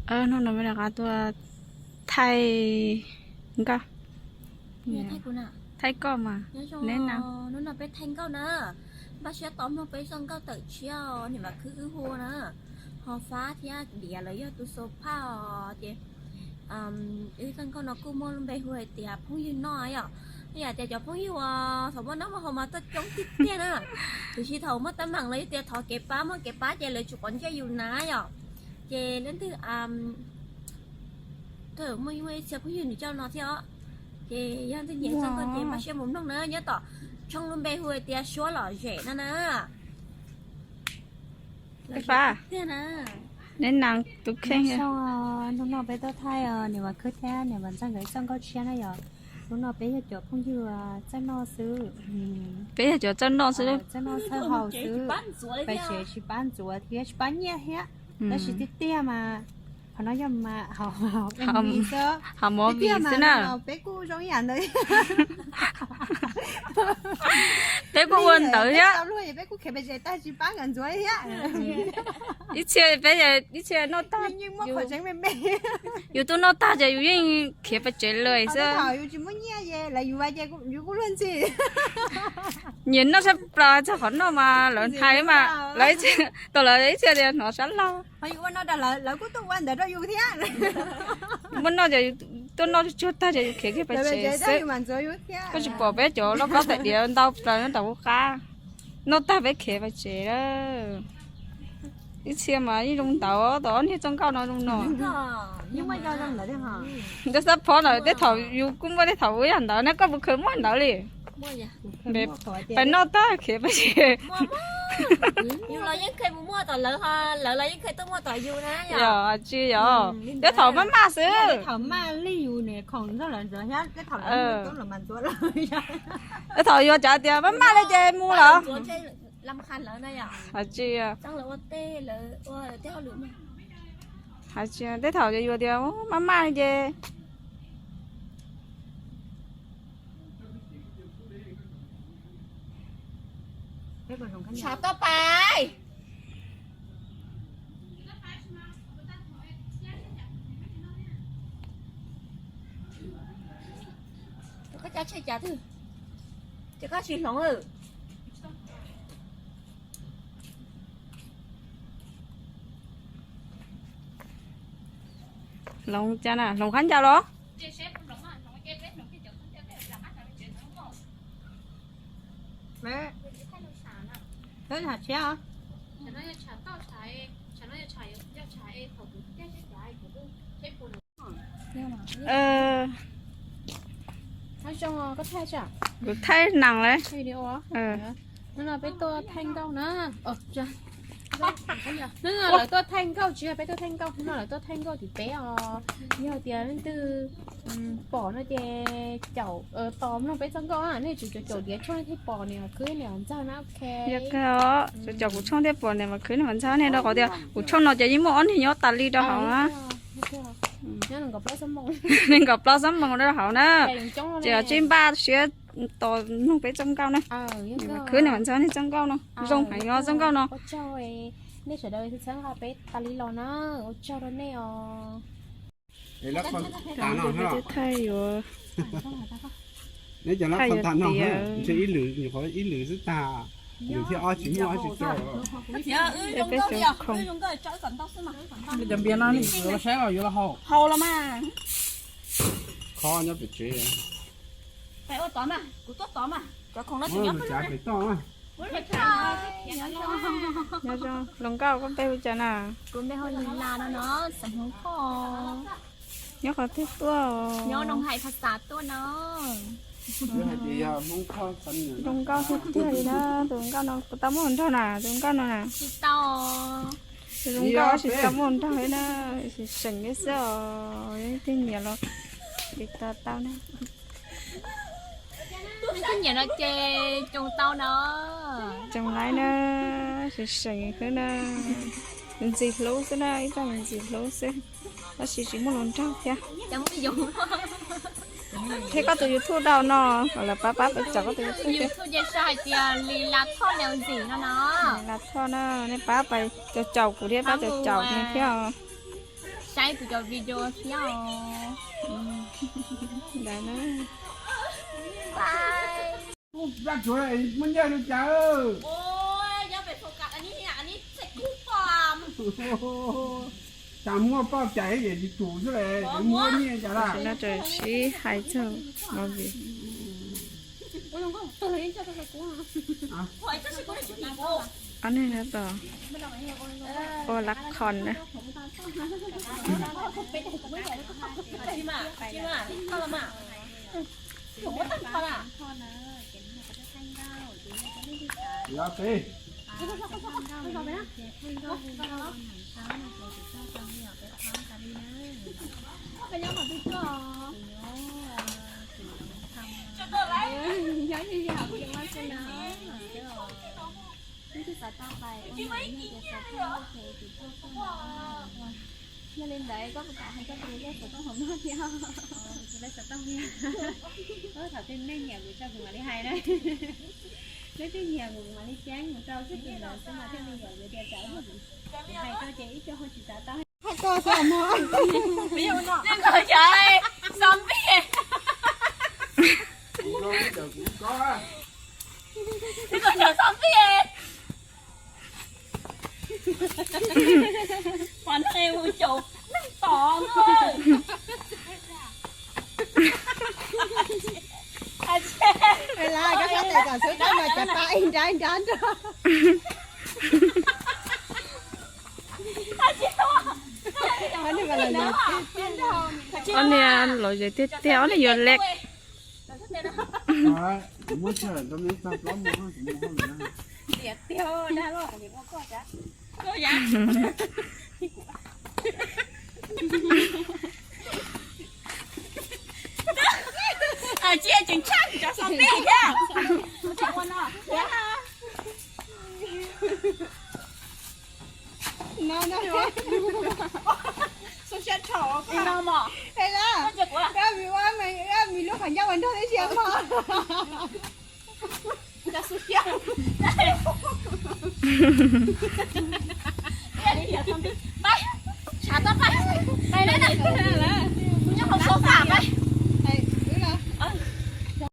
Hnub no peb rov qab tuaj thaij nkauj, thaij koj mas, neb na. Hnub no peb thaij nkauj na, npaj siab tos mloog peb txoj nkauj tawm tshiab os, niam Vam Khwb wb hu na, ho Fab thiab Diav lawv yog tus xaus phaj os ces wb txoj nkauj no kuj muaj lub npe hu hais tias phooj ywg noj yom. Yam tias cov phooj ywg uas thaum muaj noj muaj haus mas tuaj coob tiag tiag na. Tiam sis thaum muaj teeb meem los yog tias thov kev pab muaj kev pab ces lawv tsis quav ntsej yus na yom. Ces leej twg muaj ib txhia phooj ywg nws coj no thiab os. Ces yog leej twg nyiam txoj nkauj ces npaj siab mus mloog na, nyob tom tshooj lub npe hu hais tias Suab Lom Zem no na. Fab, neb na, tus kheej. Hnub no peb tuaj thaij niam Vam Khwb thiab niam Vam Ntxawg nkawd txoj nkauj tshiab na yom. Hnub no peb yog cov phooj ywg txawj noj xwb. Peb yog cov txawj noj xwb, txawj noj txawj haus xwb. Pais tsev tsis pab ntxuav thiab tsis pab nyiaj thiab. Tab sis tiag tiag mas qhov no yog mas haus movie xwb, haus movie xwb na. Peb kuj zoo ib yam ntawd. Peb kuj ua ntawd thiab. Peb kuj khiav pais tsev tag tsis pab nkawd ntxuav thiab. Ib txhia peb, ib txhia noj tag, yus tuaj noj tag ces yus yeej khiav pais tsev lawm xwb. Nyiam noj sab plaws txog qhov noj mas lawv hais mas lawv, tau lawv ib txhia tias hnov sab laug. Muaj noj ces tuaj noj tsuag tsuag tag ces yus khiav kiag pais tsev xwb. Koj tsis pom peb cov lauj kaub tais diav ntau plaws nyob tom hauv qab. Noj tag peb khiav pais tsev lawm. Ib txhia mas yeej zoo ntawd, tau ob niag txoj nkauj no zoo no. Ntawd xab phob ntawd tej thaum yus kuj muaj tej thaum ua yam ntawd na, koj puas kheev muaj ntawd li? Pais noj tag khiav pais tsev. Yog tsis yog, tej thaum maj maj xwb. Tej thaum yuav cov tias maj maj li ces mus lawm. Hais tsis, hais tsis, tej thaum yuav tias maj maj li ces. Tshav tuaj pais. Koj cab tshem cas twg? Ces koj tsis hloov. Hloov cas na, hloov qab ncaus los? Kuv thaij nees lawm. Hnub no peb tuaj thaij nkauj na. Hnub no lawv tuaj thaij nkauj, tsis yog peb tuaj thaij nkauj, hnub no lawv tuaj thaij nkauj tim peb os. Yog tias leej twg pom no ces caum tos mloog peb txoj nkauj na, nej tsum caum caum diav tshooj nej thiaj pom niam Vam Khwb niam Vam Ntxawg na, ok. Caum caum kuv tshooj thiaj pom niam Vam Khwb niam Vam Ntxawg nej, rau qhov tias kuv tshooj no ces yeej muaj ob niag nyob tas li rau hauv na. Nees nkaum plaub xuab moos rau hauv na. Ces tsij npaj siab tos mloog peb txoj nkauj na. Niam Vam Khwb niam Vam Ntxawg nej txoj nkauj no zoo heev os, txoj nkauj no. Nej sawv daws txhawb nqa peb tas li los na, ua tsaug rau nej os. Peb twb thaij yuav, thaij yuav tiav. Ntshe ib lwm, nyuam qhuav ib lwm xwb tag, lwm thib ob tsis muaj dab tsi tso. Peb cov khoom. Cov npias no yuav los saib los yuav los haus? Haus los mas. Qhov nyob pem tsev. Peb ua tod mas, kuv tuaj tod mas, cov khoom no tseem nyob pem toj. Nyob zoo, hluas nkauj koj npe hu cas na? Kuv npe hu Lis Las no no, xeem Hmoob Thoj. Nyob qhov twg tuaj? Nyob Noo Hais Pha Xav tuaj no. Zoo nkauj tiag tiag li na, tus nkauj no puas tau muaj hluas nraug na, tus nkauj no na. Tsis tau. Tus zoo nkauj tsis tau muaj hluas nraug li na, seem seem li xwb os, leej twg nyiam los li tau tau na. Leej twg nyiam no ces coom tau no. Coom laiv na, seem seem xwb na. Ntxim hlub xwb na, ib txoj ntxim hlub xwb. Tab sis tsis muaj hluas nraug thiab. Thiab koj tus YouTube dau no, kom lawv pab pab pab caum koj tus YouTube thiab. YouTube ces sau hais tias Lis Las Thoj Neu Ntxim no no. Lis Las Thoj na, nej pab pab caum caum kuv thiab, pab caum caum nws thiab os. Ib tus cov video thiab os. Ntawd na. Bye. Ua cas muaj nyiaj li cas? Cas muaj poj cais ces tsis tus xwb, muaj nyiaj cas lawm? Tam sim no tseem sib hais txog movie. Ob neeg no tos ua lab khon na. Yog li ntawd koj puas kam hais koj tus lej xov tooj hauv no thiab? Tus lej xov tooj thiab. Thaum twg nej nyiam kuv tso kuv mam li hais na. Leej twg nyiam kuv mam li ceeb mus rau xwb, tus ntawd xwb mas thiaj li yuav yuav tias tsam kuv hais rau ces ib co ho tsis xav tau. Hais koj xwb mog. Nkawd cov zombie. Nkawd cov zombie. Pom neeg mus caum neeg tom no. Lawv koj sab tes kom xub tau mas cov pas ib nrab ib nrab nrog. Ob niag lom zem tiag tiag, ob niag yuav lek. Tsis tseem tshaj cov xov peb thiab. Xu siab tshauv no mos. Ej, lawv, lawv mis ua, lawv mis lub qhov ncauj ua nrog tib si mog. Cov xu siab. Pab, tshav tau pab. Pab, kuv nyob hauv sofa pab.